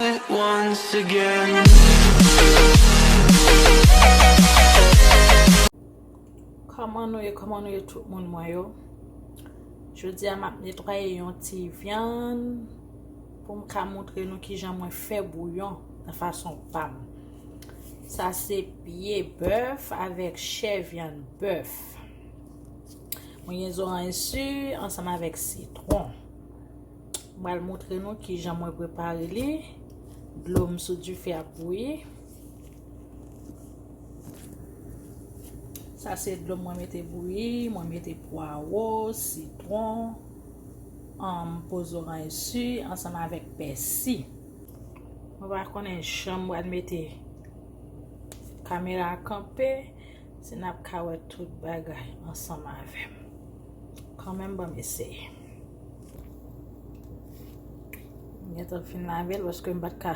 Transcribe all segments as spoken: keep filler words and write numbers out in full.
Once again. Kòman nou ye, kòman nou ye tout moun mwen yo? Jodi a m ap netwaye yon ti vyann pou m ka montre nou kijan mwen fè bouyon nan fason pa m. Sa se pye bèf avèk chè vyann bèf. Mwen gen zoranj si ansanm avèk sitwon. M pral montre nou kijan mwen prepare li. Dlo m sou dife ap bouyi. Sa se dlo mwen mete bouyi, mwen mete pwawo, sitwon, um, po zoranj si ansanm avèk pèsi. Mwen pa konnen jan m pral mete kamera a kanpe, si n ap ka wè tout bagay ansanm avè m. Kanmenm, ban m eseye. M gentan fin lave l paske m pa t ka.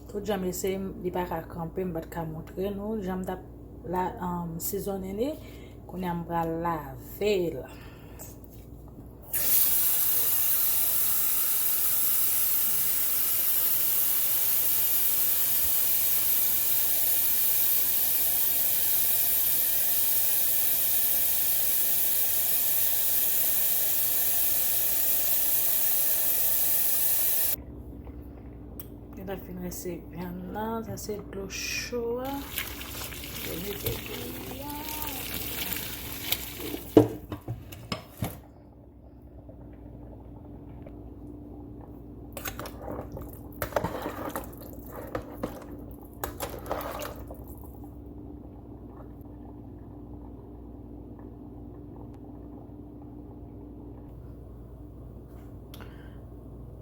Tout jan m eseye, li pa ka kanpe, m pa t ka montre nou jan m t ap la, um, sizonnen li. Kounye a m pral lave l. Gentan fin resevyan nan, sa se dlo cho a. Yo mete bouyi a.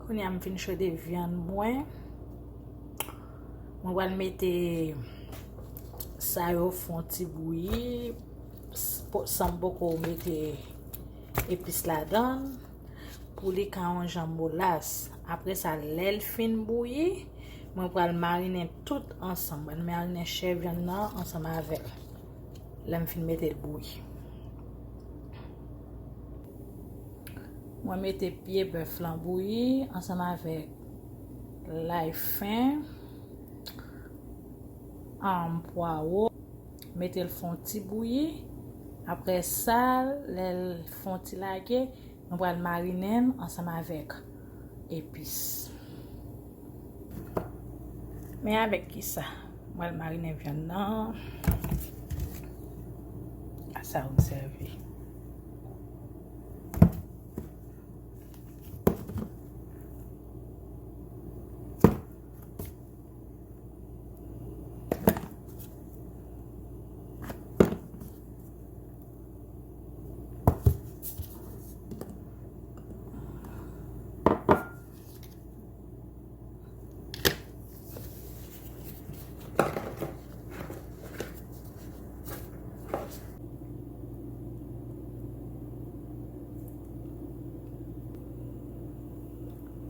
Kounye a m fin chode vyann mwen. Mwen pral mete sa yo fè yon ti bouyi, s-, po-, san m poko mete epis ladan l, pou li ka yon jan molas. Apre sa, lè l fin bouyi, mwen pral marinen tout ansanm. Mwen marinen chè vyann nan ansanm avè l. Lè m fin mete l bouyi. Mwen mete pye bèf lan bouyi ansanm avèk lay fen, um, pwawo. Mete l fè yon ti bouyi. Apre sa, lè l fè yon ti lage, nou pral marinen l ansanm avèk epis. Men avèk kisa? Mwen pral marinen vyann nan. A sa ou sèvi.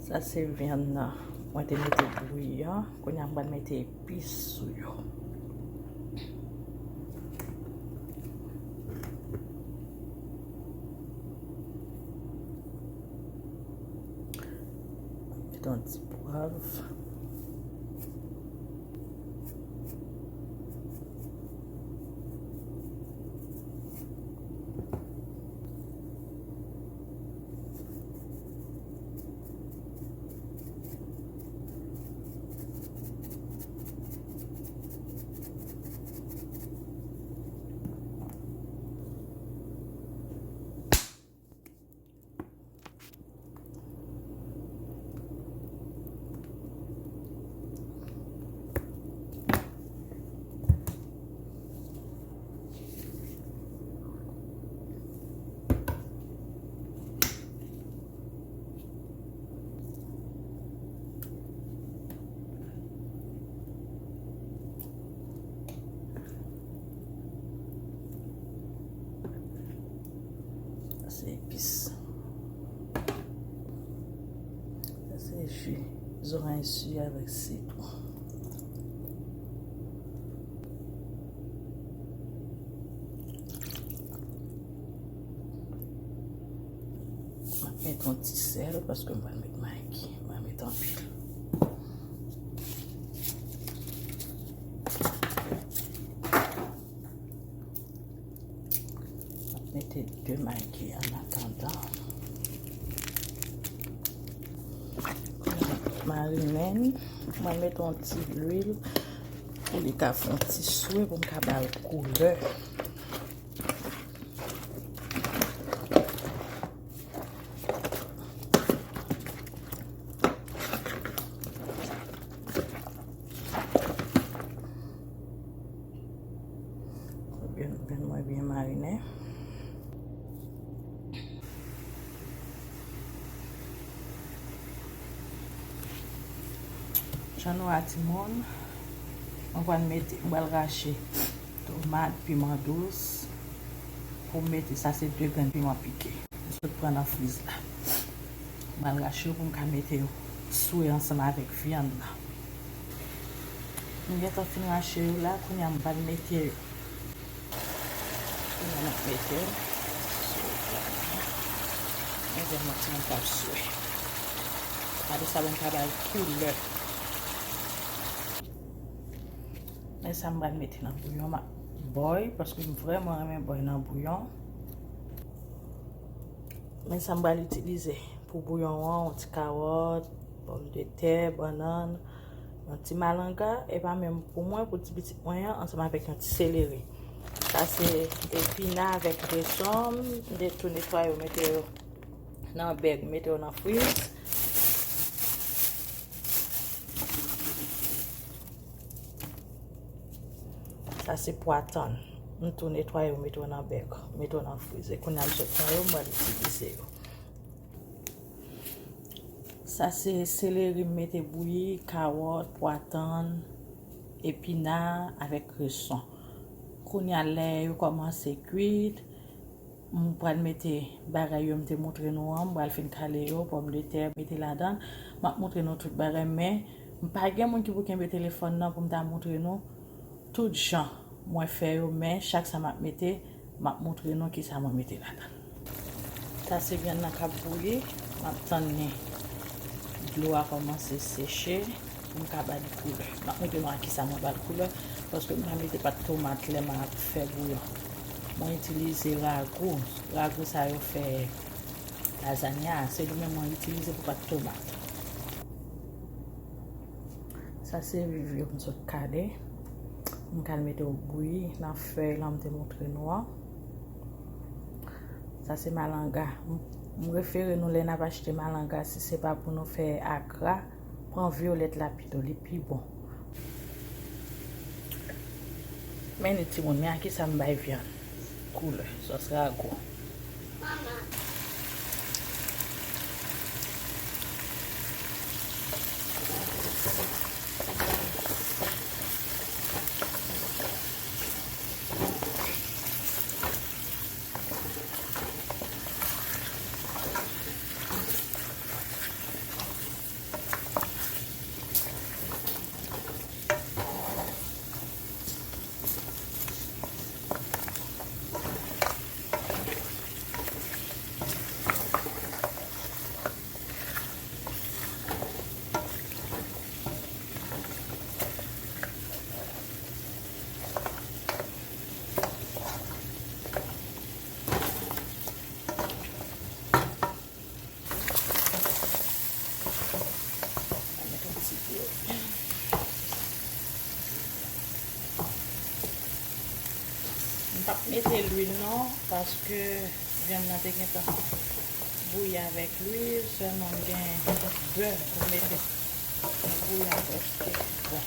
Sa se vyann nan. Mwen te mete bouyi an. Kounye a m pral mete epis sou yo. Mete yon ti pwav. Sa se epis. Sa se ji zoranj si avèk sitwon. M ap met yon ti sèl paske m pral met magi. M pral met anpil. Mete Maggi an atandan. Marinen, mwen mete yon ti lwil pou li ka fè yon ti swe pou m ka ba l koulè. Vyann mwen byen marinen. Jan nou a timoun, mwen pral mete, mwen pral rache tomat, piman dous pou m mete. Sa se de grenn piman pike. M sot pran nan friz la. M pral rache yo pou m ka mete yo swe ansanm avèk vyann nan. M gentan fin rache yo la, kounye a m pral mete yo. Kounye a m ap mete yo sou vyann nan. Men vyann nan ti moun k ap swe. Gade sa bon ka bay koulè. Men sa m pral mete nan bouyon, m ap bòy, paske m vrèman renmen bòy nan bouyon. Men sa m pral itilize pou bouyon an, yon ti kawòt, pòmdetè, bannann, yon ti malanga, e pa menm pou mwen, pou ti pitit mwen an, ansanm avèk yon ti seleri. Sa se epina avèk reson, m te tou netwaye yo, mete yo nan bèg, mete yo nan friz. Sa se pwa tann. M tou netwaye yo, mete yo nan bèg, mete yo nan friz. E kounye a m sot pran yo, m pral itilize yo. Sa se seleri m mete bouyi, kawòt, pwa tann, epina avèk reson. Kounye a lè yo kòmanse kwit, m pral mete bagay yo m te moutre nou an, m pral fin kale yo, pòmdetè, mete ladan. M ap moutre nou tout bagay, men m pa gen moun ki pou kenbe telefòn nan pou m ta moutre nou tout jan mwen fè yo, men chak sa m ap mete, m ap moutre nou kisa mwen mete ladan. Sa se vyann nan k ap bouyi, m ap tann ni dlo a kòmanse seche pou m ka ba li koulè. M ap moutre nou a kisa mwen ba l koulè, paske m pa mete pat tomat lè m ap fè bouyon. Mwen itilize ragou. Ragou sa yo fè lazanya a, se li menm mwen itilize pou pat tomat. Sa se viv yo m sot kale. M kal mete yo bouyi nan fèy lan m te moutre nou an. Sa se malanga. M, m refere nou lè n ap achte malanga, si se pa pou nou fè akra, pran vyolèt la pito, li pi bon. Men ni timoun, men a kisa m bay vyann koulè, sòs ragou. Mwen met yon ti pye. M p ap mete lwil non, paske vyann nan te gentan bouyi avèk lwil, sèlman m gen bè pou m mete. Bouyi a prèske bon.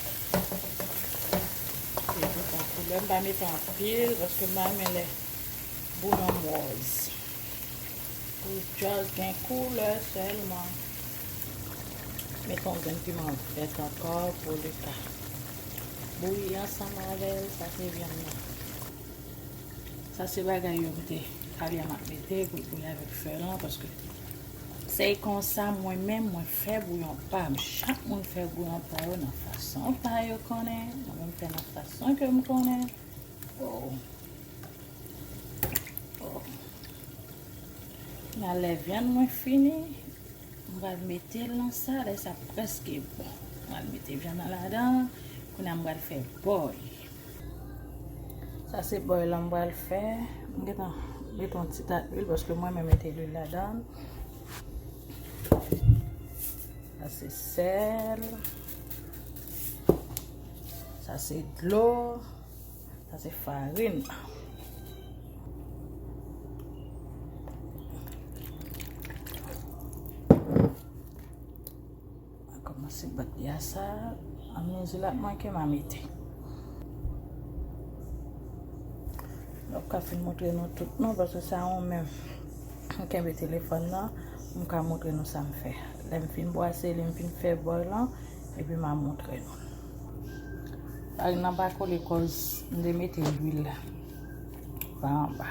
Li tou pran koulè. M pa mete anpil, paske m pa renmen lè bouyon m wòz. Pou just gen koulè sèlman. Mete yon grenn piman vèt ankò pou li ka bouyi ansanm avè l, sa se vyann nan. Sa se bagay yo m te, kalya m ap mete pou l bouyi avèk fè lan, paske se konsa mwen menm mwen fè bouyon pa m. Chak moun fè bouyon pa yo nan fason pa yo konnen, mwen menm fè nan fason ke m konnen. Oh. Oh. La lè vyann mwen fini, m pral mete l nan sa, lè sa prèske bon. M pral mete vyann nan ladan, kounye a m pral fè bòy. Sa se bòy la m pral fè. M gentan Mete yon ti ta lwil paske mwen menm mete lwil ladan. Sa se sèl. Sa se dlo. Sa se farin. Mwen kòmanse bat li a sa, anmezi l ap manke, m a mete. Mwen p ka fin montre nou tout non, paske sa yon men m kenbe telefòn nan, m ka montre nou sa m fè. Lè m fin bwase li, m fin fè bòy lan, epi m a montre nou. Farin nan pa kole kòz m te mete lwil pa anba.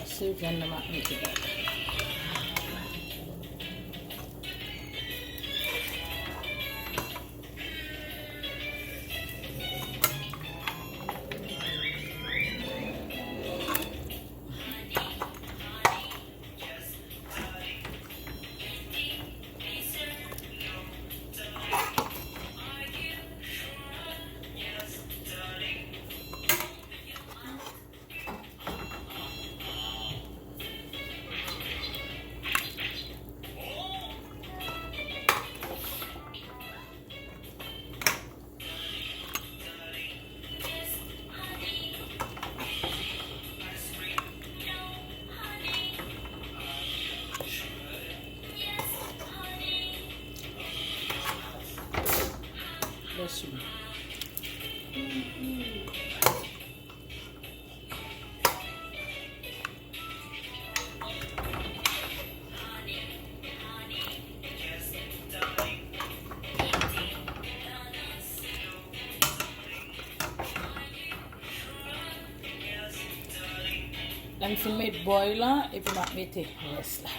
Se vyann nan m ap mete ladan. Bless you. Lè m fin met bòy lan, epi m ap mete rès la.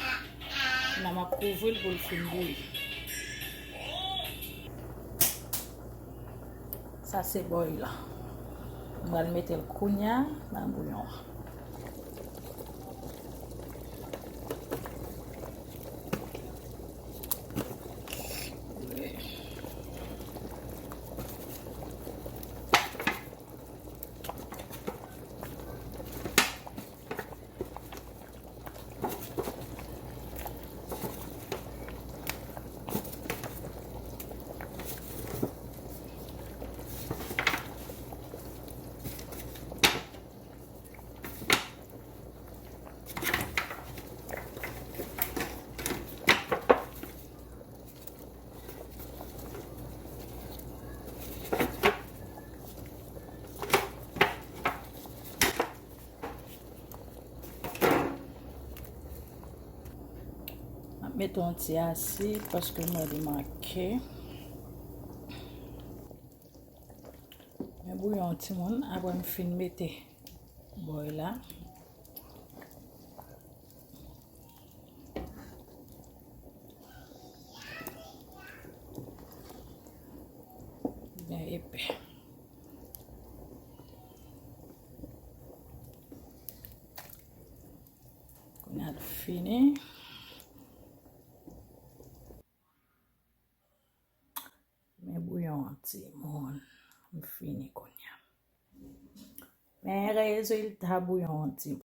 Kounye a m ap kouvri l pou l fin bouyi. Sa se bòy lan. M pral mete l kounye a nan bouyon an. M ap mete yon ti asid paske m wè li manke. Men bouyon timoun, apre m fin mete bòy la. Byen epè. Kounye a l fini. Men bouyon an timoun. M fini kounye a. Men rezilta bouyon an timoun.